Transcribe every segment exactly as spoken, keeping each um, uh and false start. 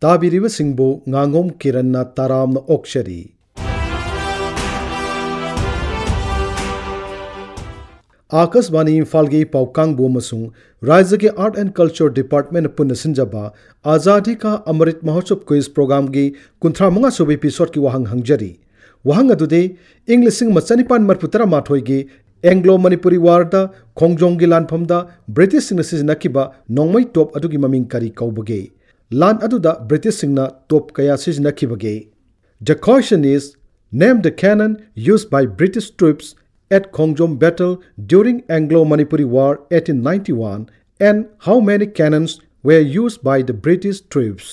ꯇꯥꯕꯤꯔꯤꯕꯁꯤꯡꯕꯨ ꯉꯥꯉꯣꯝ ꯀꯤꯔꯟꯅ ꯇꯔꯥꯝꯅ ꯑꯣꯛꯆꯔꯤ꯫ ꯑꯥꯀꯥꯁꯕꯥꯅꯤ ꯏꯝꯐꯥꯜꯒꯤ ꯄꯥꯎ ꯀꯥꯡꯕꯨ ꯑꯃꯁꯨꯡ ꯔꯥꯖ꯭ꯌꯒꯤ Art and Culture Department ꯄꯨꯟꯅ ꯁꯤꯟꯖꯕ ꯑꯖꯥꯗꯤ ꯀꯥ ꯑꯃꯔꯤꯠ ꯃꯍꯣꯠꯁꯕ ꯀ꯭ꯋꯤꯖ ꯄ꯭ꯔꯣꯒ꯭ꯔꯥꯝꯒꯤ ꯀꯨꯟꯊ꯭ꯔꯥ ꯃꯉꯥ ꯁꯨꯕ ꯏꯄꯤꯁꯣꯗꯀꯤ ꯋꯥꯍꯪ ꯍꯪꯖꯔꯤ꯫ ꯋꯥꯍꯪ ꯑꯗꯨꯗꯤ, ꯏꯪ ꯂꯤꯁꯤꯡ ꯑꯃ ꯆꯅꯤꯄꯥꯟ ꯃꯔꯤꯐꯨ ꯇꯔꯥꯃꯥꯊꯣꯏꯒꯤ ꯑꯦꯡꯒ꯭ꯂꯣ ꯃꯅꯤꯄꯨꯔꯤ ꯋꯥꯔꯗ ꯈꯣꯡꯖꯣꯝꯒꯤ ꯂꯥꯟꯐꯝꯗ ꯕ꯭ꯔꯤꯇꯤꯁꯁꯤꯡꯅ ꯁꯤꯖꯤꯟꯅꯈꯤꯕ ꯅꯣꯡꯃꯩ ꯇꯣꯞ ꯑꯗꯨꯒꯤ ꯃꯃꯤꯡ ꯀꯔꯤ ꯀꯧꯕꯒꯦ? ꯂꯥꯟ ꯑꯗꯨꯗ ꯕ꯭ꯔꯤꯇꯤꯁꯁꯤꯡꯅ ꯇꯣꯞ ꯀꯌꯥ ꯁꯤꯖꯤꯟꯅꯈꯤꯕꯒꯦ? The question is, name the cannon used by British troops at Khongjom battle during Anglo-Manipuri War eighteen ninety-one, and how many cannons were used by the British troops?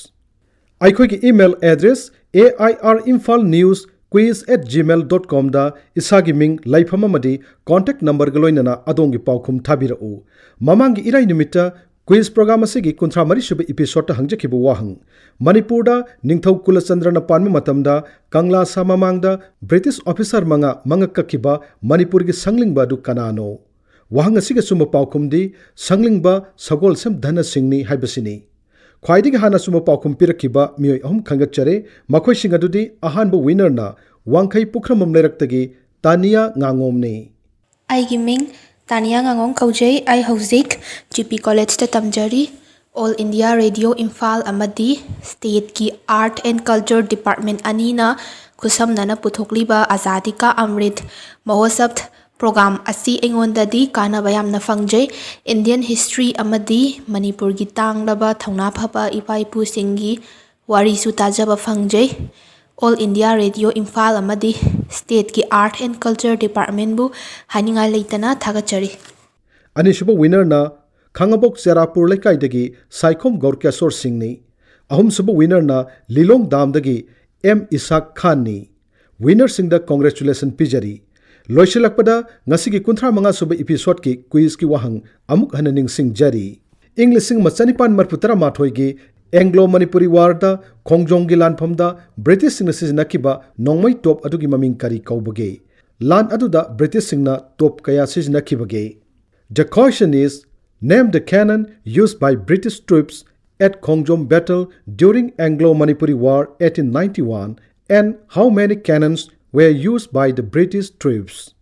ꯑꯩꯈꯣꯏꯒꯤ email address A I R Imphal News Quiz at gmail dot com ꯗ ꯏꯁꯥꯒꯤ ꯃꯤꯡ, ꯂꯩꯐꯝ ꯑꯃꯗꯤ contact number ꯒ ꯂꯣꯏꯅꯅ ꯑꯗꯣꯝꯒꯤ ꯄꯥꯎꯈꯨꯝ ꯊꯥꯕꯤꯔꯛꯎ꯫ ꯃꯃꯥꯡꯒꯤ ꯏꯔꯥꯏ ꯅꯨꯃꯤꯠꯇ ꯀ꯭ꯋꯤꯖ ꯄ꯭ꯔꯣꯒ꯭ꯔꯥꯝ ꯑꯁꯤꯒꯤ ꯀꯨꯟꯊ꯭ꯔꯥ ꯃꯔꯤ ꯁꯨꯕ ꯏꯄꯤꯁꯣꯗꯇ ꯍꯪꯖꯈꯤꯕ ꯋꯥꯍꯪ, ꯃꯅꯤꯄꯨꯔꯗ ꯅꯤꯡꯊꯧ ꯀꯨꯂꯆꯟꯗ꯭ꯔꯅ ꯄꯥꯟꯕ ꯃꯇꯝꯗ ꯀꯪꯂꯥ ꯁꯥ ꯃꯃꯥꯡꯗ ꯕ꯭ꯔꯤꯇꯤꯁ ꯑꯣꯐꯤꯁꯥꯔ ꯃꯉꯥ ꯃꯉꯛ ꯀꯛꯈꯤꯕ ꯃꯅꯤꯄꯨꯔꯒꯤ ꯁꯪꯂꯤꯡꯕ ꯑꯗꯨ ꯀꯅꯥꯅꯣ? ꯋꯥꯍꯪ ꯑꯁꯤꯒꯤ ꯑꯆꯨꯝꯕ ꯄꯥꯎꯈꯨꯝꯗꯤ ꯁꯪꯂꯤꯡꯕ ꯁꯒꯣꯜꯁꯦꯝ ꯙꯅ ꯁꯤꯡꯅꯤ ꯍꯥꯏꯕꯁꯤꯅꯤ꯫ ꯈ꯭ꯋꯥꯏꯗꯒꯤ ꯍꯥꯟꯅ ꯑꯆꯨꯝꯕ ꯄꯥꯎꯈꯨꯝ ꯄꯤꯔꯛꯈꯤꯕ ꯃꯤꯑꯣꯏ ꯑꯍꯨꯝ ꯈꯟꯒꯠꯆꯔꯦ꯫ ꯃꯈꯣꯏꯁꯤꯡ ꯑꯗꯨꯗꯤ, ꯑꯍꯥꯟꯕ ꯋꯤꯅꯔꯅ ꯋꯥꯡꯈꯩ ꯄꯨꯈ꯭ꯔꯝꯕꯝ ꯂꯩꯔꯛꯇꯒꯤ ꯇꯥꯅꯤꯌꯥ ꯉꯥꯉꯣꯝꯅꯤ꯫ ꯑꯩꯒꯤ ꯃꯤꯡ ꯇꯥꯅꯤꯌꯥ ꯉꯥꯉꯣꯝ ꯀꯧꯖꯩ꯫ ꯑꯩ ꯍꯧꯖꯤꯛ ꯖꯤ ꯄꯤ ꯀꯣꯂꯦꯖꯇ ꯇꯝꯖꯔꯤ꯫ ꯑꯣꯜ ꯏꯟꯗꯤꯌꯥ ꯔꯦꯗꯤꯑꯣ ꯏꯝꯐꯥꯜ ꯑꯃꯗꯤ ꯁ꯭ꯇꯦꯠꯀꯤ Art and Culture Department ꯑꯅꯤꯅ ꯈꯨꯠꯁꯝꯅꯅ ꯄꯨꯊꯣꯛꯂꯤꯕ ꯑꯖꯥꯗꯤ ꯀꯥ ꯑꯃ꯭ꯔꯤꯠ ꯃꯍꯣꯠꯁꯕ ꯄ꯭ꯔꯣꯒ꯭ꯔꯥꯝ ꯑꯁꯤ ꯑꯩꯉꯣꯟꯗꯗꯤ ꯀꯥꯟꯅꯕ ꯌꯥꯝꯅ ꯐꯪꯖꯩ꯫ ꯏꯟꯗꯤꯌꯟ ꯍꯤꯁꯇ꯭ꯔꯤ ꯑꯃꯗꯤ ꯃꯅꯤꯄꯨꯔꯒꯤ ꯇꯥꯡꯂꯕ ꯊꯧꯅꯥ ꯐꯕ ꯏꯄꯥ ꯏꯄꯨꯁꯤꯡꯒꯤ ꯋꯥꯔꯤꯁꯨ ꯇꯥꯖꯕ ꯐꯪꯖꯩ꯫ ꯑꯣꯜ ꯏꯟꯗꯤꯌꯥ ꯔꯦꯗꯤꯑꯣ ꯏꯝꯐꯥꯜ ꯑꯃꯗꯤ ꯁ꯭ꯇꯦꯠꯀꯤ Art and Culture Department ꯕꯨ ꯍꯥꯏꯅꯤꯡꯉꯥꯏ ꯂꯩꯇꯅ ꯊꯥꯒꯠꯆꯔꯤ꯫ ꯑꯅꯤꯁꯨꯕ ꯋꯤꯅꯔꯅ ꯈꯥꯉꯕꯣꯛ ꯆꯦꯔꯥꯄꯨꯔ ꯂꯩꯀꯥꯏꯗꯒꯤ ꯁꯥꯏꯈꯣꯝ ꯒꯧꯔꯀꯦꯁꯣꯔ ꯁꯤꯡꯅꯤ꯫ ꯑꯍꯨꯝꯁꯨꯕ ꯋꯤꯅꯔꯅ ꯂꯤꯂꯣꯡ ꯗꯥꯝꯗꯒꯤ ꯑꯦꯝ ꯏꯁꯥꯛ ꯈꯥꯟꯅꯤ꯫ ꯋꯤꯅꯔꯁꯤꯡꯗ congratulation ꯄꯤꯖꯔꯤ꯫ ꯂꯣꯏꯁꯤꯜꯂꯛꯄꯗ ꯉꯁꯤꯒꯤ ꯀꯨꯟꯊ꯭ꯔꯥ ꯃꯉꯥ ꯁꯨꯕ ꯏꯄꯤꯁꯣꯗꯀꯤ ꯀ꯭ꯋꯤꯖꯀꯤ ꯋꯥꯍꯪ ꯑꯃꯨꯛ ꯍꯟꯅ ꯅꯤꯡꯁꯤꯡꯖꯔꯤ꯫ ꯏꯪ ꯂꯤꯁꯤꯡ ꯑꯃ ꯆꯅꯤꯄꯥꯟ ꯃꯔꯤꯐꯨ ꯇꯔꯥꯃꯥꯊꯣꯏꯒꯤ ꯑꯦꯡꯒ꯭ꯂꯣ ꯃꯅꯤꯄꯨꯔꯤ ꯋꯥꯔꯗ ꯈꯣꯡꯖꯣꯝꯒꯤ ꯂꯥꯟꯐꯝꯗ ꯕ꯭ꯔꯤꯇꯤꯁꯁꯤꯡꯅ ꯁꯤꯖꯤꯟꯅꯈꯤꯕ ꯅꯣꯡꯃꯩ ꯇꯣꯞ ꯑꯗꯨꯒꯤ ꯃꯃꯤꯡ ꯀꯔꯤ ꯀꯧꯕꯒꯦ? ꯂꯥꯟ ꯑꯗꯨꯗ ꯕ꯭ꯔꯤꯇꯤꯁꯁꯤꯡꯅ ꯇꯣꯞ ꯀꯌꯥ ꯁꯤꯖꯤꯟꯅꯈꯤꯕꯒꯦ? The question is, name the cannon used by British troops at Khongjom battle during Anglo-Manipuri War eighteen ninety-one, and how many cannons were used by the British troops?